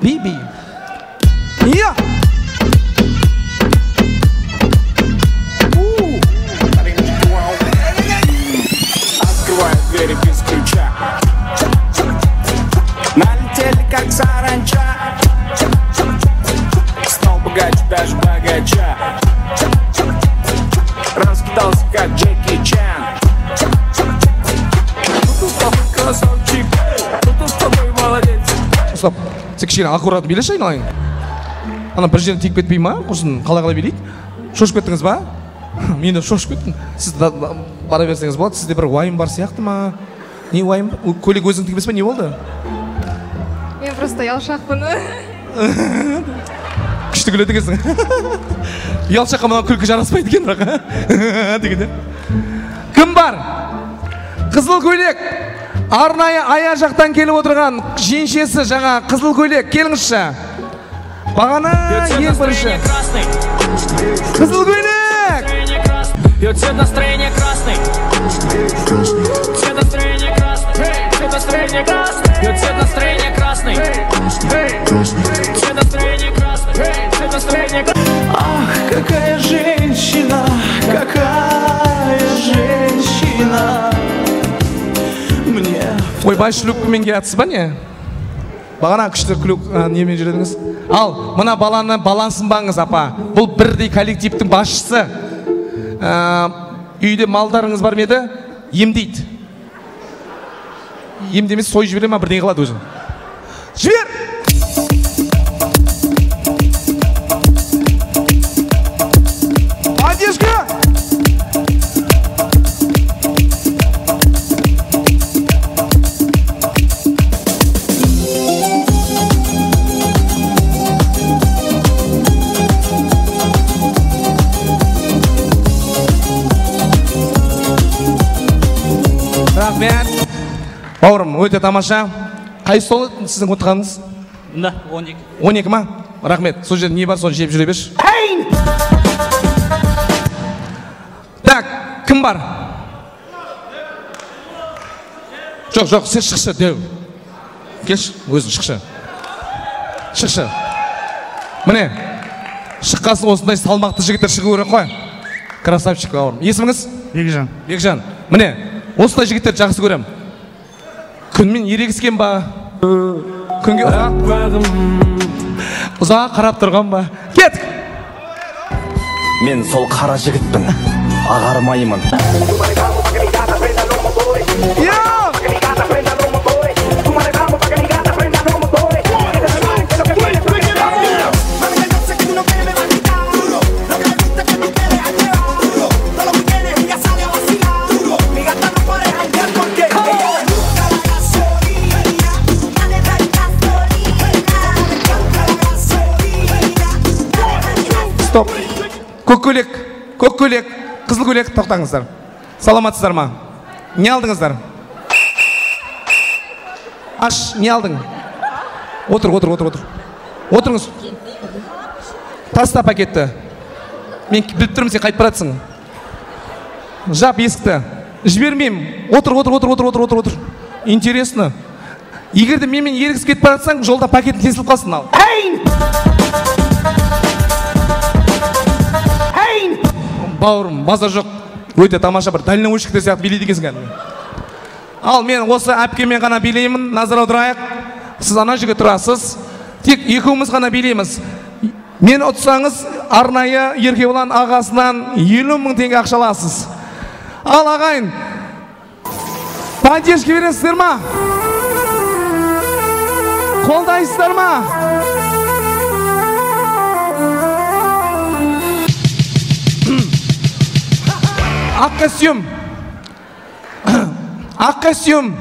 Би, би. Я! Открываю двери без ключа. Налетели как саранча. Стал богаче даже богача. Раскидался как Джеки Чан. Тут такой красавчик, тут такой молодец. Стоп, сен кішкене аккуратно билеші, айналайын. Ана бір жерін тиіп кетпей ма? Құрсын қалай-қалай билейді? Шошып кеттіңіз ба? Мен де шошып кеттім. Сіз бара берсеңіз болады. Сізде бір уайым бар сияқты ма? Не уайым? Көйлек өзің тігіп па, не болды? Мен просто ұялшақпын. Күшті күледі екенсің. Ұялшаққа мына күлкі жараспайды екен бірақ. Дегенде. Кім бар? Қызыл көйлек. Арнайы аяқ жақтан келіп отырған жеңшесі жаңа қызыл көйлек. Келіңізші. Бағана ең бірінші. Қызыл көйлек! Цвет настроения красный. Цвет настроения красный. Цвет настроения красный. Цвет настроения красный. Цвет настроения красный. Цвет настроения красный. Ах, какая женщина, какая женщина. Мне. Ойбай, шлюпкамен келатсыз ба не? Бағана күшті күлік немен жүредіңіз? Ал, мына баланы балансынбаңыз, апа. Бұл бірдей коллективтің басшысы. Үйде малдарыңыз бар ма еді? Емдейді. Емдемес, сой жібере ма, бірдеңе қылады өзі. Жібер! Поддержка! Рахмет. Бауырым, өте тамаша. Қай стол сіздің отырғаныңыз? Мында, 12. 12 ма? Рахмет. Сол жерде не бар, соны жеп жүре берші. Так, кім бар? Жоқ, жоқ, сен шықшы, деу. Келші, өзің шықшы. Шықшы. Міне, шыққасын осындай салмақты жігіттер шығу керек қой. Красавчик, бауырым. Есіміңіз? Бекжан. Бекжан. Міне, осындай жігіттерді жақсы көрем. Күнмен ерегіскен ба? Күнге ұзақ қарап тұрған ба? Кеттік! Мен сол қара жігітпін, ағармаймын. Стоп. Көк көйлек, көк көйлек, қызыл көйлек, тоқтаңыздар. Саламатсыздар ма? Не алдыңыздар? Аш, не алдың? Отыр, отыр, отыр, отыр. Отырыңыз. Таста пакетті. Мен біліп тұрмын, сен қайтып баратсың. Жап есікті. Жібермеймін. Отыр, отыр, отыр, отыр, отыр, отыр, отыр. Интересно. Егер де менімен ерегісіп кетіп баратсаң, жолда пакетің тесіліп қалсын ал. Бауырым, базар жоқ. Өте тамаша бір дальнобойщиктер сияқты билейді екенсің кәдімгі. Ал мен осы әпкемен ғана билеймін, назар аударайық. Сіз ана жерге тұрасыз. Тек екеуміз ғана билейміз. Мен ұтсаңыз, арнайы Еркебұлан ағасынан 50 мың теңге ақша аласыз. Ал ағайын, поддержка бересіздер ма? Қолдайсыздар ма? Ақ костюм. Ақ костюм.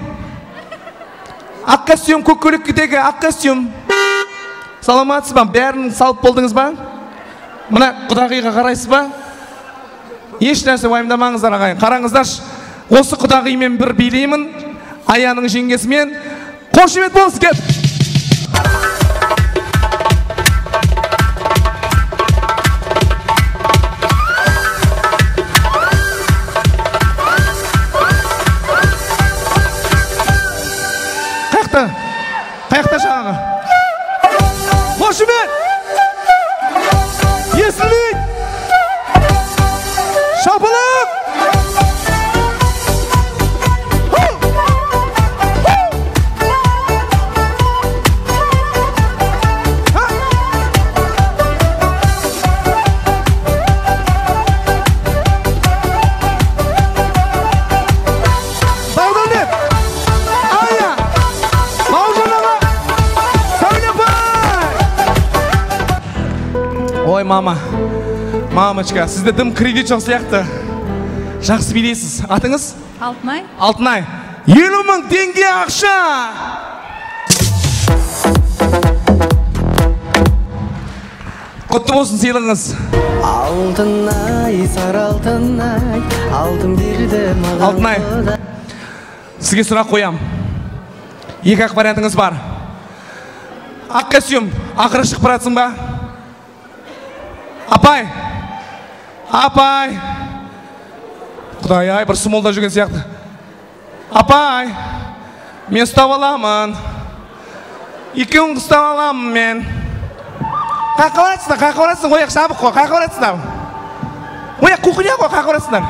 Ақ костюм, көк көйлектегі ақ костюм. Саламатсыз ба? Бәрін салып болдыңыз ба? Мына құдағиға қарайсыз ба? Еш нәрсе уайымдамаңыздар ағайын. Қараңыздаршы, осы құдағимен бір билеймін, Аяның жеңгесімен. Қошемет болсын, кет! Қаяқта? Қаяқта жаңағы? Қошемет! Естілмейді! Шапалақ! Бағдәулет! Ая! Бауыржан аға! Сәуле апай! Ой, мама, мамочка, сізде дым кредит жоқ сияқты. Жақсы билейсіз. Атыңыз? Алтынай. Алтынай. 50 000 теңге ақша! Құтты болсын сыйлығыңыз. Алтынай, сары алтынай, алтын берді маған. Алтынай, сізге сұрақ қоям. Екі ақ вариантыңыз бар. Ақ костюм, ақыры шығып баратсың ба? Апай! Апай! Құдай ай, бір сұмолда жүрген сияқты. Апай! Мен ұстап аламын. Екеуіңді ұстап аламын мен. Қайқа баратсыңдар, қайқа баратсыңдар, ояқ жабық қой, қайқа баратсыңдар. Ояқ кухня ғой, қайқа баратсыңдар.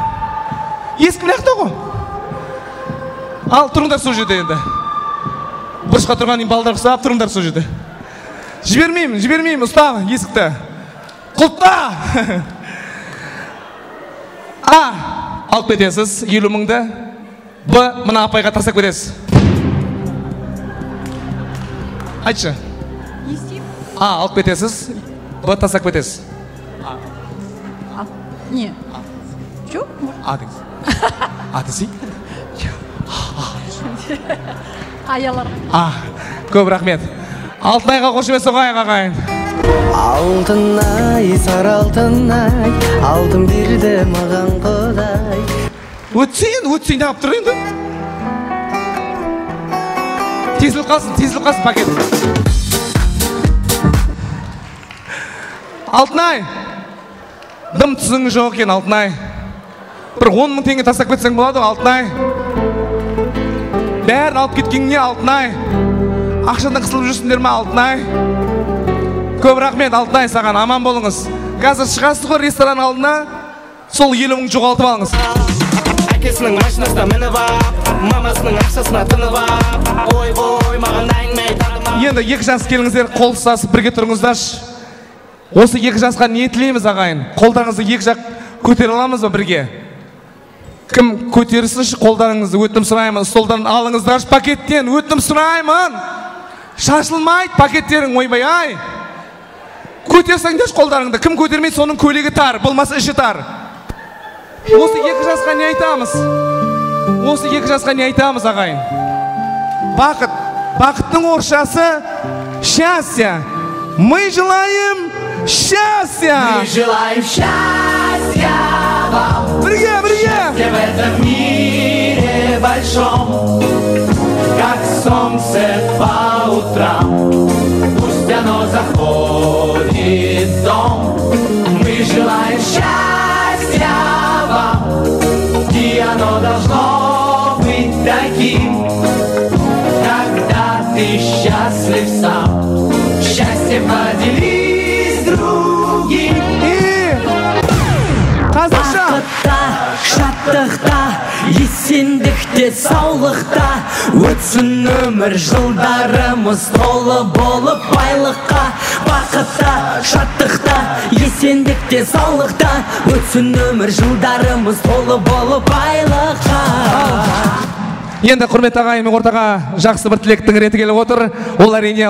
Есік мына жақта ғой. Ал, тұрыңдар сол жерде енді. Бұрышқа тұрған балдар ұқсап, тұрыңдар сол жерде. Жібермеймін, жібермеймін, ұста есікті. Құлта! А, алып кетесіз 50 000-ды. Б, мына апайға тастап кетесіз. Айтшы. Не істеймін? А, алып кетесіз. Б, тастап кетесіз. Не. Жоқ. А деңіз. А десей. Аяларға. А, көп рахмет. Алтынайға қошемет соғайық, ағайын. Алтынай, сары алтынай, алтын берді маған Құдай. Өтсейін, өтсейін неғып тұр енді? Тесіліп қалсын, тесіліп қалсын пакет. Алтынай, дым түсің жоқ екен, Алтынай. Бір 10 000 теңге тастап кетсең болады ғой, Алтынай. Бәрін алып кеткеніне, Алтынай. Ақшадан қысылып жүрсіңдер ме, Алтынай? Көп рахмет, Алтынай, саған, аман болыңыз. Қазір шығасыз ғой ресторан алдына, сол 50 000 жоғалтып алыңыз. Әкесінің машинасына мініп ап, мамасының ақшасына тынып ап, ой-ой, маған әңгіме айтады ма? Енді екі жас келіңіздер, қол ұстасып бірге тұрыңыздаршы. Осы екі жасқа не тілейміз, ағайын? Қолдарыңызды екі жақ көтере аламыз ба бірге? Кім көтерсінші қолдарыңызды, өтініп сұраймын. Столдан алыңыздаршы пакеттен, өтініп сұраймын. Шашылмайды пакеттерің, ойбай ай. Көтерсеңдерші қолдарыңды, кім көтермейді, соның көйлегі тар, болмаса іші тар. Осы екі жасқа не айтамыз? Осы екі жасқа не айтамыз, ағайын? Бақыт. Бақыттың орысшасы счастье. Мы желаем счастья. Мы желаем счастья вам. Бірге, бірге. Счастье в этом мире большом, как солнце по утрам. Пусть оно заходит в дом. Мы желаем счастья вам, и оно должно быть таким, когда ты счастлив сам. Счастье поделись с другим. И қазақша. Бақытта, шаттықта, есендікте, саулықта өтсін өмір жылдарымыз толы болып байлыққа. Бақытта, шаттықта, есендікте, саулықта өтсін өмір жылдарымыз толы болып байлыққа. Енді құрметті ағайын, ортаға жақсы бір тілектің реті келіп отыр. Ол әрине